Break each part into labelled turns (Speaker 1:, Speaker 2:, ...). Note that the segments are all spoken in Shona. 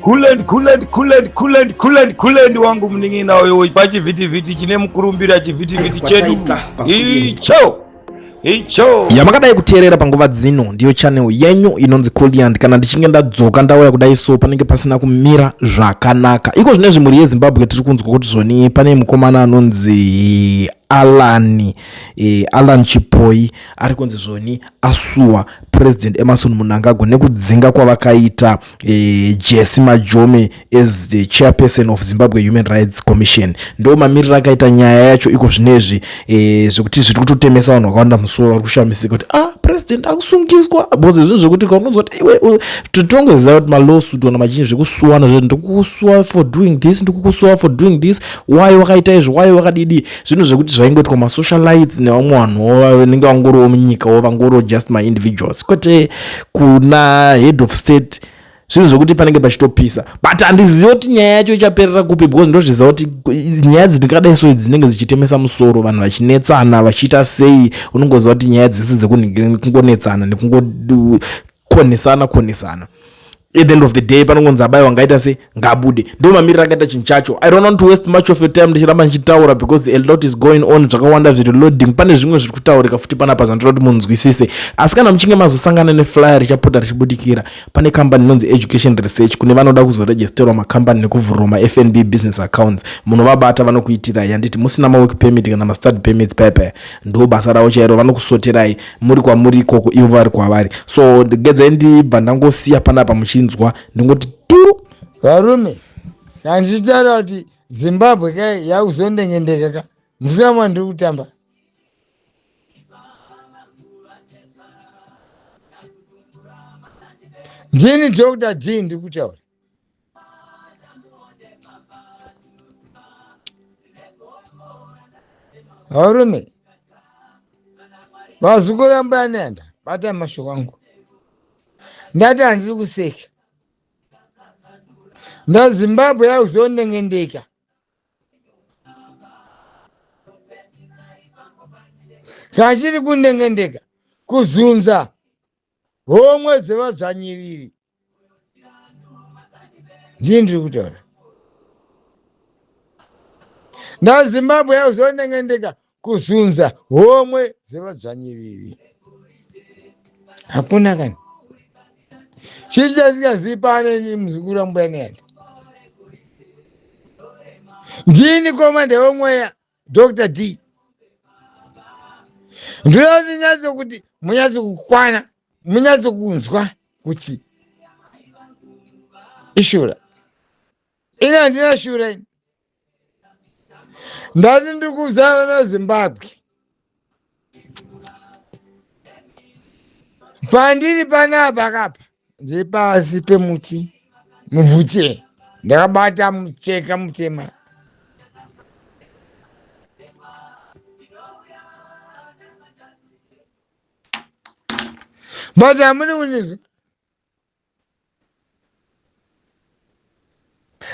Speaker 1: Kulend kulend kulend kulend kulend kulend wangu munin'ina uyo pachivhitivhiti chine mukurumbira chivhitivhiti chedu icho icho
Speaker 2: Yamakadai kuteerera panguva dzino ndiyo channel yenyu inonzi Kulliant. Kana ndichinge ndadzoka ndauya kudai so panenge pasina kumira zvakanaka. Iko zvinezvi mhuri yeZimbabwe tiri kunzwa kuti zvoni pane mukomana anonzi Alan, Alan Chipoi ari kunzi zvoni asuwa President Emmerson Mnangagwa nekudzinga kwavakaita Jesse Majome as the chairperson of Zimbabwe Human Rights Commission. Ndo mamiriro akaita nyaya yacho iko zvinezvi, zvekuti zviri kutotemesa vanhu vakawanda musoro, vari kushamisika kuti president akusungiswa, because zvinhu zvekuti kaunonzwa kuti iwe tongoziva kuti malawsuit kana machinyi zvekusuwana zve ndikukusuwa for doing this, ndikukusuwa for doing this, why wakaita izvi, why wakadidi, zvinhu zvekuti zvaingoitwa masocialites nevamwe vanhuwo vanenge vangoriwo munyikawo, vangoriwo just maindividuals, kwete kuna head of state. Zvinhu zvekuti panenge pachitopisa, but handizivi kuti nyaya yacho ichaperera kupi, because ndozviziva kuti nyaya dzindikadai so idzi dzinenge dzichitemesa musoro, vanhu vachinetsana vachiita sei. Unongoziva kuti nyaya dzese dzekungonetsana nekungokonesana konesana, at the end of the day panongonzi abayiwa ngaita sei, ngabude. Ndo mamiriro akaita chinhu chacho. I don't want to waste much of your time ndichiramba ndichitaura, because a lot is going on, zvakawanda zviri loading. Pane zvimwe zviri kutaurika futi panapa zvandinoda kuti munzwisise. Asi kana muchinge mazosangana neflyer richapota richibudikira, pane kambani inonzi Education Research, kune vanoda kuzoregisterwa makambani nekuvhurwa maFNB business accounts, munovabata, vanokuitirai. Handiti musina mawork permit kana mastudy permits paya paya, ndo basa ravo chairo, vanokusoterai muri kwamuri ikoko, ivo vari kwavari. So gedzai ndibva ndangosiya panapa muchinzwa, ndingoti turu.
Speaker 3: Varume, handitaura kuti Zimbabwe kai yakuzondengendeka ka, musina ndiri kutamba. Ndini Dr D ndiri kutaura. Varume, vazukuru ambuya nenda, bata mashoko angu. Ndati handiri kuseka. NdaZimbabwe yakuzondengendeka. Kachiri kundengendeka kuzunza homwe dzevadzvanyiriri. Ndini ndiri kutaura. NdaZimbabwe yakuzondengendeka kuzunza homwe dzevadzvanyiriri. Hakuna kana chii chasingazivi pane ni muzukuru ambuya nenda. Ndini komanda wemweya Dr D. Ndinoda kuti nyatso kuti munyatso kukwana, munyatso kunzwa kuti ishura. Ini handina shura ini. Ndati ndiri kuzava naZimbabwe. Pandiri panapa kapa, ndiri pasi pemuti mubvute, ndakabata mucheka mutema. But hamuni kunizwa,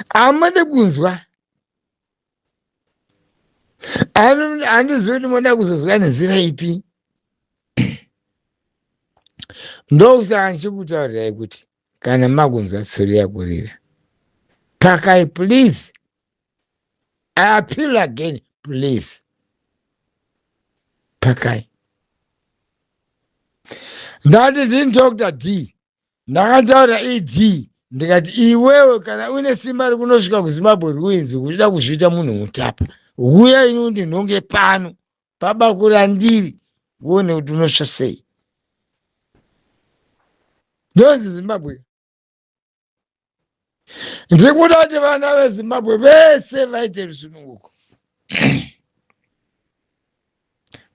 Speaker 3: hamudi kunzwa. Handizivi kuti moda kuzozwa nenzira ipi. Ndokusaka ndichikutaurirai kuti kana makunzwa tsuri yakurira, pakai please. I appeal again, please, pakai. Ndati ndini Dr D, ndakataura ED, ndikati iwewe kana uine simba rekunosvika kuZimbabwe ruins uchida kuzviita munhu mutapa, uya ini undinhonge pano pabakura ndiri, uone kuti unosva sei. Ndonzi Zimbabwe. Ndikuda kuti vana veZimbabwe vese vaite rusununguko.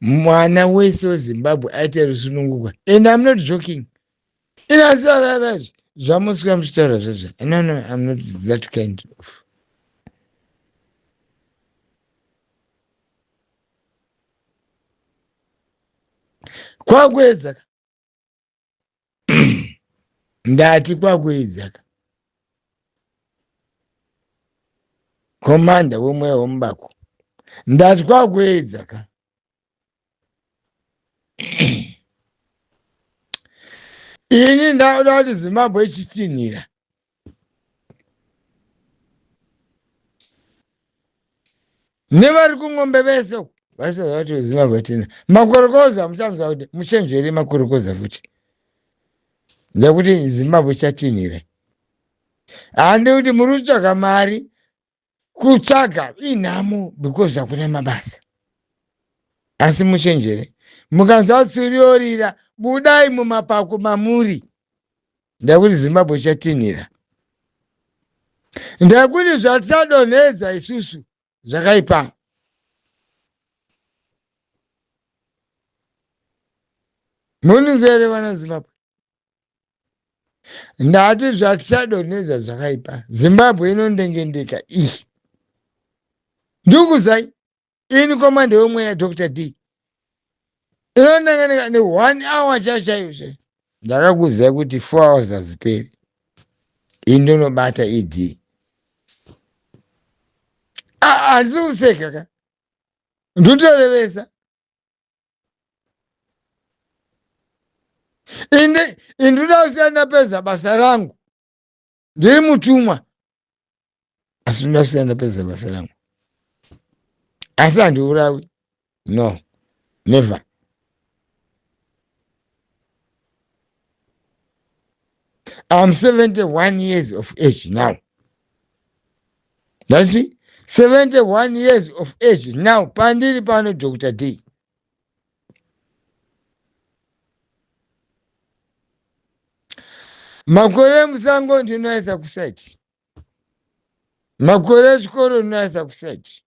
Speaker 3: Mwana wese weZimbabwe aite rusununguko. And I'm not joking. Inaziva zvamuswera muchitaura zvezve. No, no, I'm not that kind of. Kwakuedza ka. Ndati kwakuedza ka. Komanda wemweya wemubako. Ndati kwakuedza ka. Ini ndakuda kuti Zimbabwe ichitinhira. Nevari kung'ombe vese uko vachizoziva kuti Zimbabwe tina makorokoza. Muchanzwa kuti muchenjere makorokoza futi, nekuti Zimbabwe ichatinhira. Handi kuti muri kutsvaga mari, kutsvaga inhamo because hakuna mabasa. Asi muchenjere, mukanzwa tsuriorira, budai mumapako mamuri, ndakuti Zimbabwe ichatinhira, ndakuti zvatichadonhedza isusu zvakaipa. Munzere vana Zimbabwe, ndati zvatichadonhedza zvakaipa. Zimbabwe inondengendeka iyi. Ndikuzai ini komande wemweya Dr D, inondengendeka ne1 hour chaiyo chaiyo. Ndakakuzai kuti 4 hours hadziperi, ini ndinobata ED. Handisi kuseka ka, ndotorevesa. Ine indinoda kusiya ndapedza basa rangu, ndiri mutumwa, asi ndinoda kusiya ndapedza basa rangu, asi handiurawi. No, never. I'm 71 years of age now. That's it. 71 years of age now. Pandiri pano Dr. D. Makore emusango ndinoaisa kusaiti. Makore echikoro ndinoaisa kusaiti.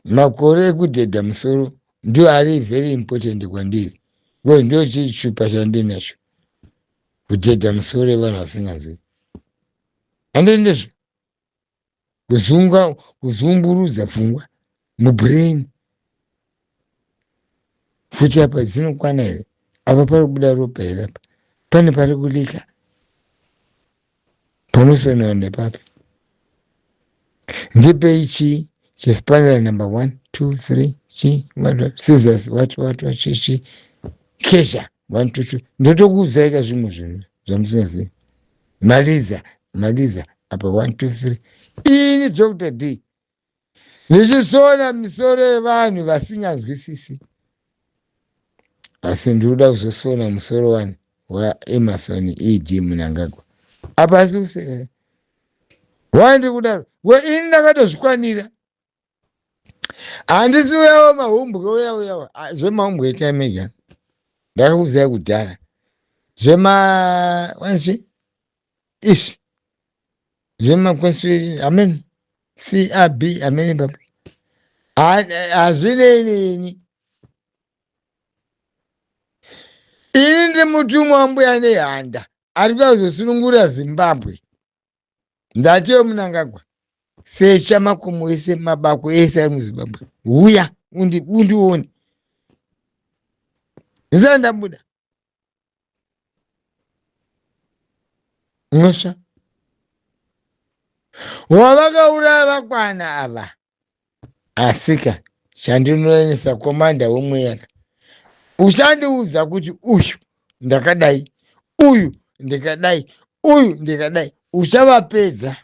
Speaker 3: Makore ekudhedha musoro ndio ari very important kwandiri, because ndio chichupa chandinacho, kudhedha musoro yevanhu vasingazivi. Handii ndizvo kuzunga, kuzumburudza pfungwa mubrain futi. Apa dzinokwana here? Apa pari kubuda ropa here? Apa pane pari kulika, panosonewa nepapi? Ndipei chii chespanera number 1 2 3 chi scissors, what what what, chi chi kesha 1 2 2. Ndotokuuzaika zvimwe zvinhu zvamusingazivi. Maliza maliza apa 1 2 3. Ini Dr D ndichisona misoro yevanhu vasinganzwisisi, asi ndinoda kuzosona musoro wani waEmerson ED Mnangagwa. Apa asi kuseka wandi kudaro, ini ndakatozvikwanira. Handisi uyawo mahumbwe uya uyawo zvemahumbwe itai mega, ndakakuzai kudhara zvema wanzi izvi zvemakwesi amen crb amen baba, hazvinei neni. Ini ndiri mutumwa wambuya Nehanda ari kuda kuzosunungura Zimbabwe. Ndatiyo Munangagwa, secha makomo ese, mabako ese ari muZimbabwe, huya undione ndisati ndabuda. Unosva wavakauraya vakwana ava. Asika chandinonetsa, komanda wemweya, uchandiudza kuti uyu ndakadai, uyu ndikadai, uyu ndikadai, uchavapedza.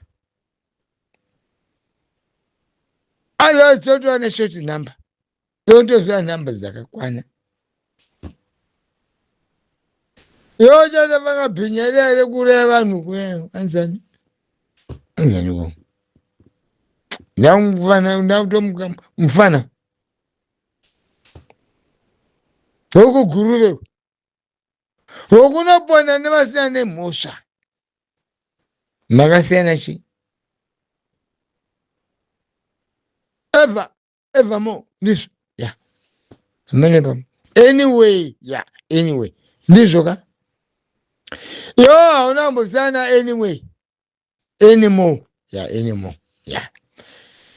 Speaker 3: Otherwise totova neshort number, totoziva nhamba dzakakwana. Iwe uchata vakabhinya riya rekuuraya vanhu kuya, anzani anzani ko ndamufana, ndakutomuka mufana wekuguruve wokunopona nevasina nemhosva, makasiyana chii? Ever evermore ndizvo ya amene pam. Anyway, ya, anyway ndizvo ka. Yo hauna kumbosiyana anyway anymore, ya, anymore, ya,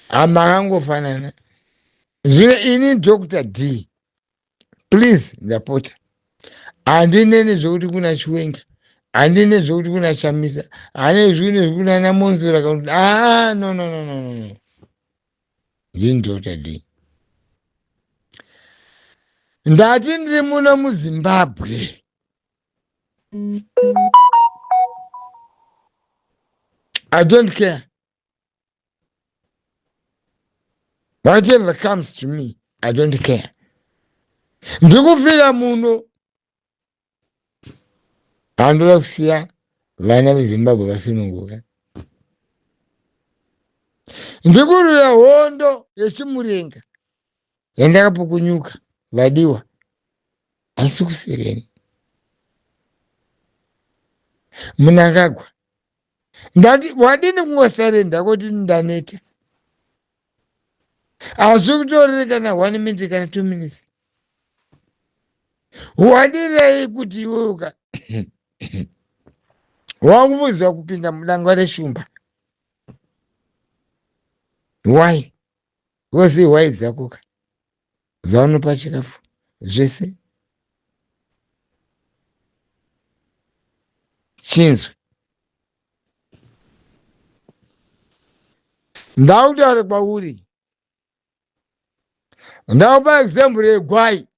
Speaker 3: amakangofanana. Zvino ini Dr D, please, ndapota, handineni zvekuti kuna Chiwenga, handine zvekuti kuna Chamisa, handine zvekuti kuna naMonzura kana kuti aa, no, no, no, no, no, no. Ndini Dr D, ndati ndiri muno muZimbabwe. I don't care. Whatever comes to me, I don't care. Ndikufira muno. Handoda kusiya vana veZimbabwe vasununguka. Ndikurwira hondo yechimurenga yandakapukunyuka vadiwa asi kusireni. Mnangagwa ndati wadini kungosarenda kuti ndaneta hazvi kutorere kana one minute kana 2 minutes. Wadirei kuti iweuka wakubvunzwa kupinda mudangwa reshumba? Why? Because why dzakoka dzaunopa chikafu zvese chinzwe. Ndakutaura kwauri, ndakupa example yegwai.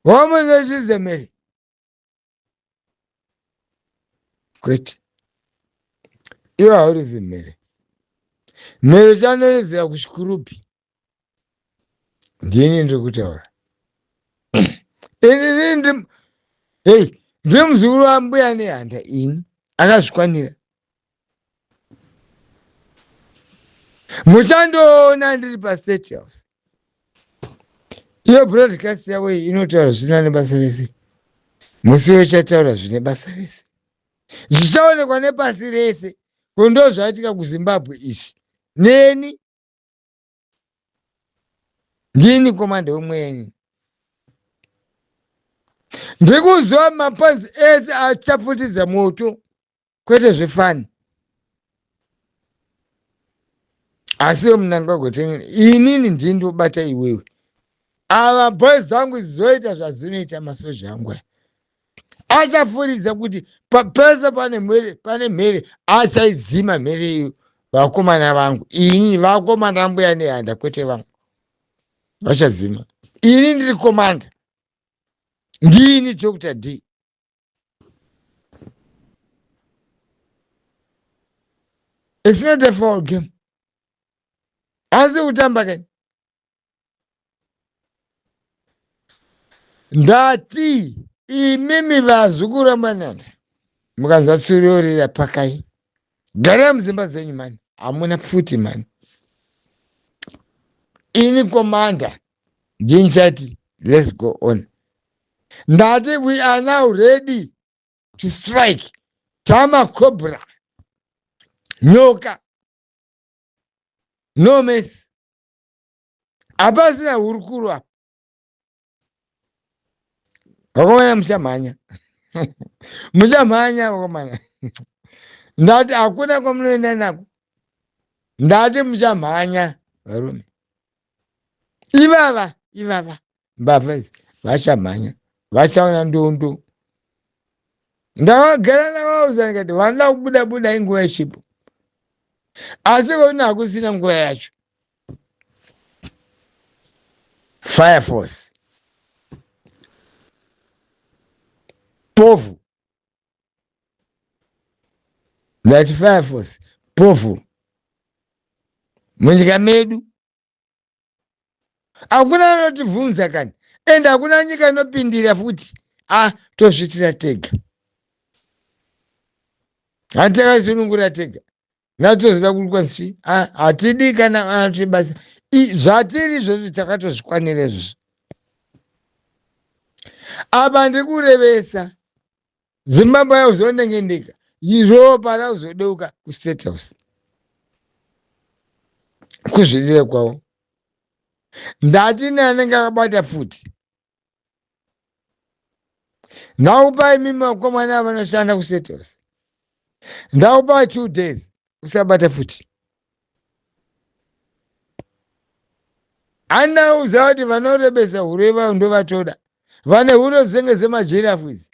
Speaker 3: Wamunezvizemere kwete, iwe haurizi mhere. Mhere chanoredzera kuchikurubi. Ndini ndiri kutaura ini. Hei, ndiri muzukuru wambuya Nehanda ini akazvikwanira. Muchandoona ndiri paState House. Iyo broadcast yavo iyi inotaura zvisina nebasa rese. Musi wechataura zvine basa rese zvichaonekwa nepasi rese kundo zvaitika kuZimbabwe izvi. Neni ndini commander wemweni, ndiri kuziva mapanzi ese achapfutidza moto, kwete zvefani. Asi we Mnangagwa, inini ndini ndobata iwewe. Ava boys dzangu dzoita zvadzinoita. Masoja angu aya achafuridza kuti pese pane mhere, pane mhere achaidzima mhere iyo. Vakomana vangu ini, vakomana mbuya Nehanda, kwete vangu, vachadzima. Ini ndiri commander, ndini Dr D. It's not a foul game, asi kutamba kani. Ndati imimi vazukuru vamananda, mukanzwa tsuriorera pakai, garai mudzimba dzenyu mani, hamuna pfuti mani. Ini commander ndinichati let's go on. Ndati we are now ready to strike. Tama cobra, nyoka, no mess, hapasina hurukuru apa. Vakomana, muchamhanya, muchamhanya vakomana. Ndati hakuna kwamunoenda nako. Ndati muchamhanya varume ivava, ivava mbavha idzi vachamhanya, vachaona ndondo. Ndakagara ndavaudza ndikati vanoda kubuda buda inguva ichipo, asi koina hakusina nguva yacho. Fire force povu, ndati fire force povu munyika medu. Hakuna anotibvunza kani, ende hakuna nyika inopindira futi. A tozviitira tega, hatakasunungura tega, natozoda kurikwanisi. Hatidi kana anotibasa. Zvatiri izvozvi takatozvikwanira izvozvi. Apa ndiri kurevesa, Zimbabwe yauzondengendeka, ropa rauzodeuka kuState House kuzvidira kwavo. Ndati neanenge akabata futi, ndaupa imi vakomana vanoshanda kuState House, ndaupa 2 days usabata futi. Andauza kuti vanorebesa huro ivavo ndovatoda, vane huro dzinenge dzemajirafu idzi.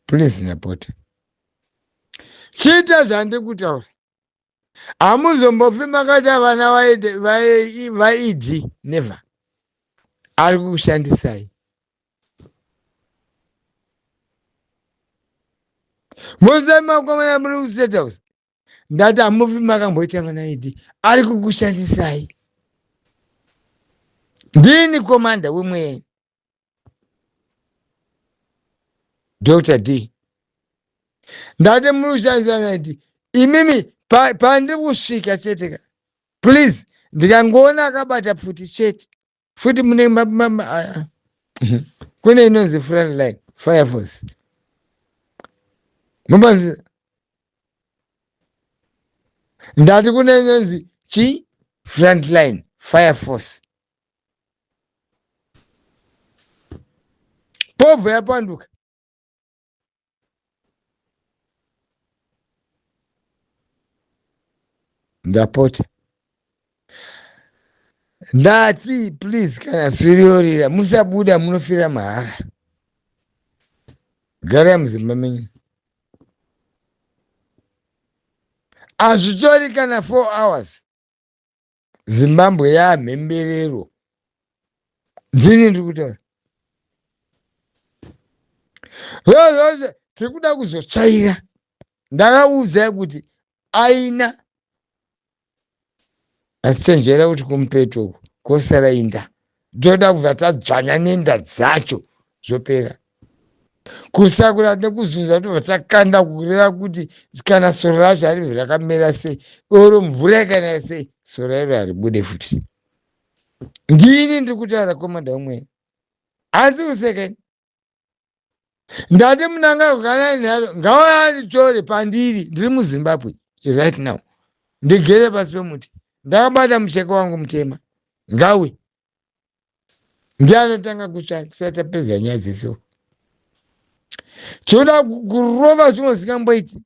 Speaker 3: Please, ndapota, chiita zvandiri kutaura. Hamuzombofi makati vana vaED, never. Ari kukushandisai. Mose makomana muri kustate house, ndati hamufi makamboita vana ED, ari kukushandisai. Ndini komanda wemweya Dr D. Ndati muri kushandisa vana ED imimi, pandiri kusvika chete ka, please, ndikangoona akabata pfuti chete, futi mune kune inonzi front line fire force, mubazi. Ndati kune inonzi chi front line fire force. Povho yapanduka. Ndapota, ndati please, kana sviriorira musabuda, munofira mahara. Garai muzimba menyu. Hazvitori kana 4 hours, Zimbabwe yamhemberero. Ndini ndiri kutaura zvozvozvo. Tiri kuda kuzotsvaira. Ndakaudzai kuti aina, asi chenjera kuti kumupeto uku kosara inda. Toda kubva tadzvanya nenda dzacho, zvopera. Kusakura nekuzunza, tobva takanda, kureva kuti kana soro racho harizi rakamera sei, oro mvura yakanaya sei, soro iro haribude futi. Ndini ndiri kutaura, komanda umwe hanzi kusekeni. Ndati munanga kana nharo, ngauya pandiri. Ndiri muZimbabwe right now, ndigere pasi pemuti, ndakabata mucheka wangu mutema. Ngawe ndianotanga kutsva tisati tapedza nyaya dzese. Tinoda kurova zvimwe zvisingamboiti.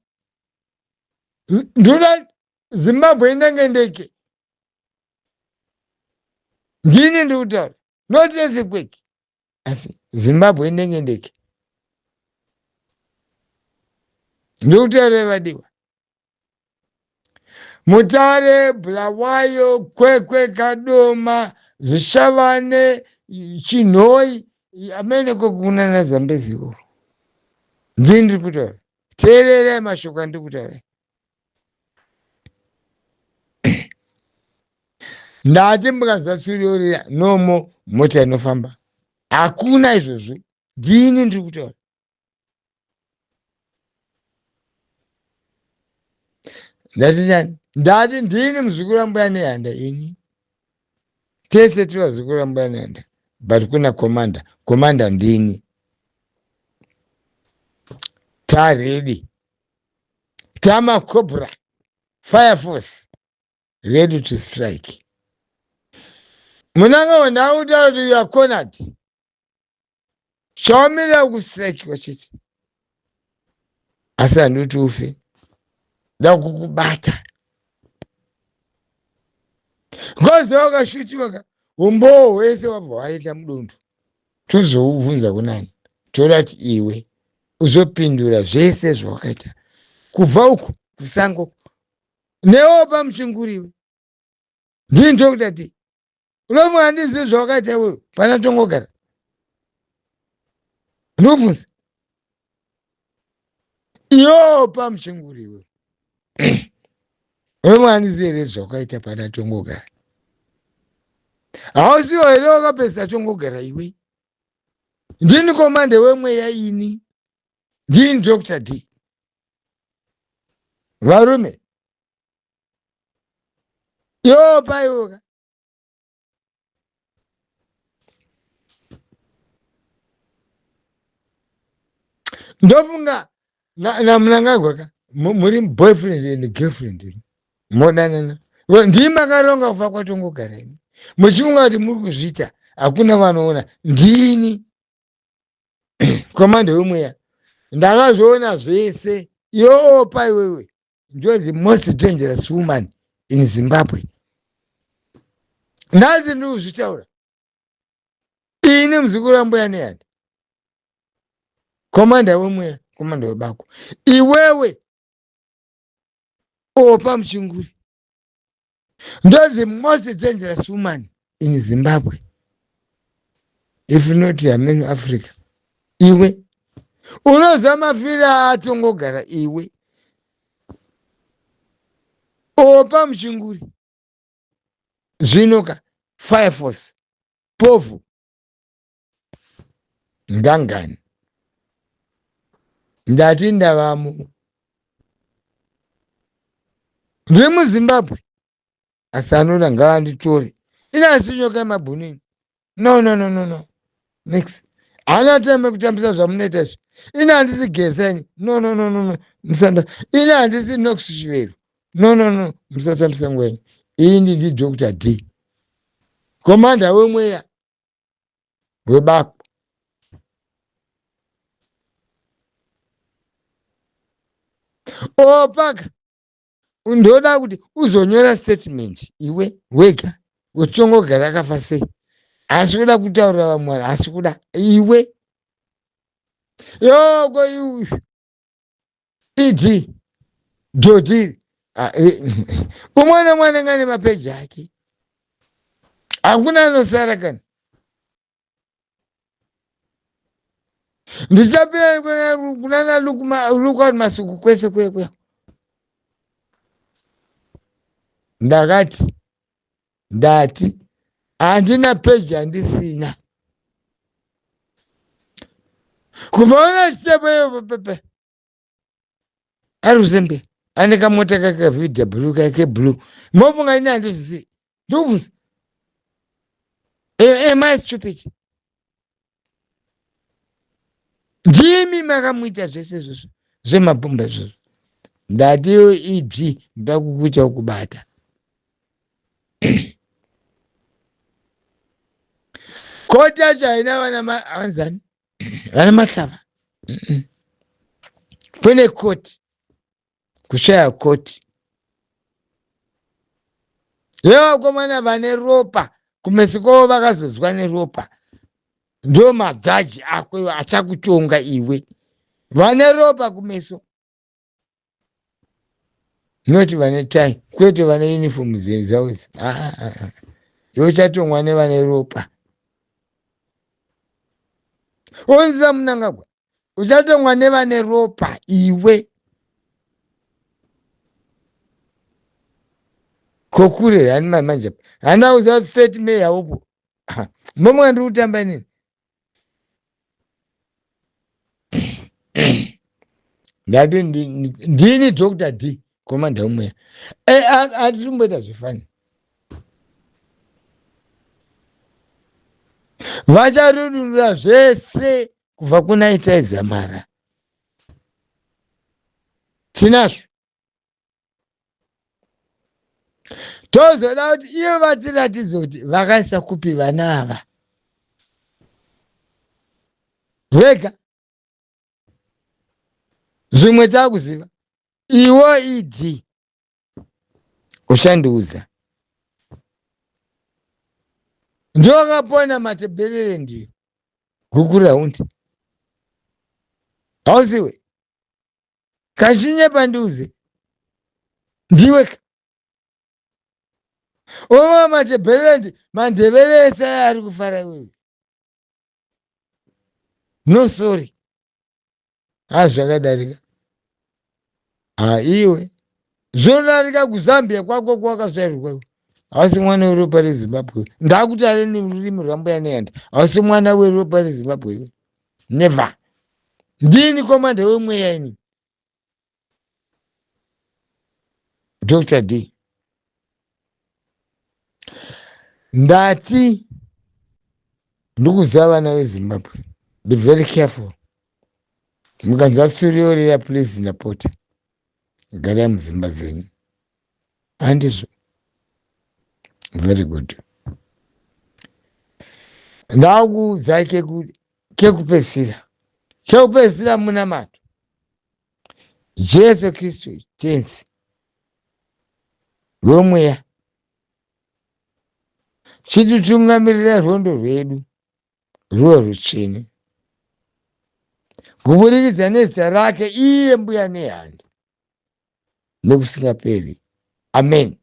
Speaker 3: Ndoda Zimbabwe inenge ndeke. Ndini ndiri kutaura, not earthquake, asi Zimbabwe inenge ndeke. Ndiri kutaura, vadiwa. Mutare, Bulawayo, Kwekwe, Kadoma, Zvishavane, Chinhoi, amene kokunana Zambezi ikoko. Ndini ndiri kutaura, teererai mashoko andiri kutaura. Ndati mukazatsuriorera nomo mota inofamba hakuna izvozvo. Ndini ndiri kutaura. Ndati ndani? Ndati ndini muzukuru wambuya Nehanda. Ini tese tiri vazukuru vambuya Nehanda, but kuna commander, commander ndini. Taready, tamacobra fire force, ready to strike. Munanga ndautaura kuti you are cornered, chawamirira kustrikewa chete, asi handiti ufe. Ndakukubata ngozi wakashutiwa ka, umbowo hwese wabva waita mudundu. Tozoubvunza kunani? Toda kuti iwe uzopindura zvese zvawakaita kubva uku kusango newo pamuchinguriwe. Ndini tokutati unofunga handizivi zvawakaita iwewe pana tongogara? Ndobvunza iyowo pamuchinguriwe, unofunga handizivi here zvawakaita pana tongogara? Hausiwo here wakapedzisa tongogara iwe? Ndini commander wemweya ini, ndini Dr D. Varume, iwowo paiwoka. Ndofunga naMunangagwa ka muri boyfriend and girlfriend, modanana. Ndii makaronga kufa kwatongogara imi, muchifunga kuti muri kuzviita hakuna vanoona. Ndini commander wemweya, ndakazviona zvese. Iwowo paiwewe ndiwe the most dangerous woman in Zimbabwe. Nhasi ndiri kuzvitaura ini, muzukuru wambuya Nehanda, commander wemweya, commander webako. Iwewe opa muchinguri ndo the most dangerous woman in Zimbabwe, if not ameno Africa. Iwe Unoziva mafiro aatongogara iwe opa muchinguri zvino ka fire force povhu ngangani ndati ndavamo ndiri muzimbabwe asi anoda ngaanditore ini asi nyoka yemabhunu ini no no no no no nix haana time yekutambisa zvamunoita izvi ini handisi geza ini no no no no no musanda ini handisi nox chivero no no no musatambisa nguva yenyu ini ndi dr d komanda wemweya webako opaka ndoda kuti uzonyora statement iwe wega uchongogara akafa sei asi kuda kutaurira vamwe vanhu asi kuda iwe yoko ed dhodhiri ah, umwe nemwe anenge ane mapeji ake hakuna anosara kana ndichapinda kunana luka masuku kwese kwekwe ndakati ndati handina peji handisina kubva ona chitepo iyo pepe ari kuzembe ane kamota kake vw kake blue mofunga ini handizvizivi ndikubvunza am i stupid ndimi makamuita zvese izvozvo zvemabhomba izvozvo ndatiyo ibvi ndoda kukuita kubata koti yacho haina vana vanzani vana mahlava kune koti kushaya koti yevakomana vane ropa kumeso kwavo vakazozwa neropa ndo majaji ako achakutonga iwe vane ropa kumeso not vane tai kwete vane uniform dzavo idzi ah, ah, ah, iwe uchatongwa nevane ropa onzisa munangagwa uchatongwa nevane ropa iwe kokure hani manje handa kuziva 30 may haupo momwe ndiri kutamba inini ndati ndini dr d komanda umweya hatisi kumboita zvefani vacharudurura zvese kubva kuna itai zamara tinazvo tozoda kuti ivo vatiratidze kuti vakaisa kupi vana ava vega zvimwe takuziva iwo idzi uchandiudza ndiwakapona matebelele ndiyo guku raundi hauziwe kachinyepa ndiuze ndiwe ka oma matebelele mandevele ese aya ari kufara iwewe no sorry ha zvakadarika ha iwe zvodarika kuzambia kwako kwakasvairwa iwe hausi mwana weropa rezimbabwe ndakuti are rurimi rwambuya nehanda hausi mwana weropa rezimbabwe iwe never ndini komanda wemweya ini dr d ndati ndikuziva vana vezimbabwe be very careful mukanzwa tsuri yorira please ndapota garai mudzimba dzenyu handizvo very good ndakuudzai kekupedzisira kekupedzisira munamato jesu kristu tenzi wemweya chititungamirira rwondo rwedu ruve rutsvene kuburikidza nezita rake iye mbuya nehanda nekusingaperi amen.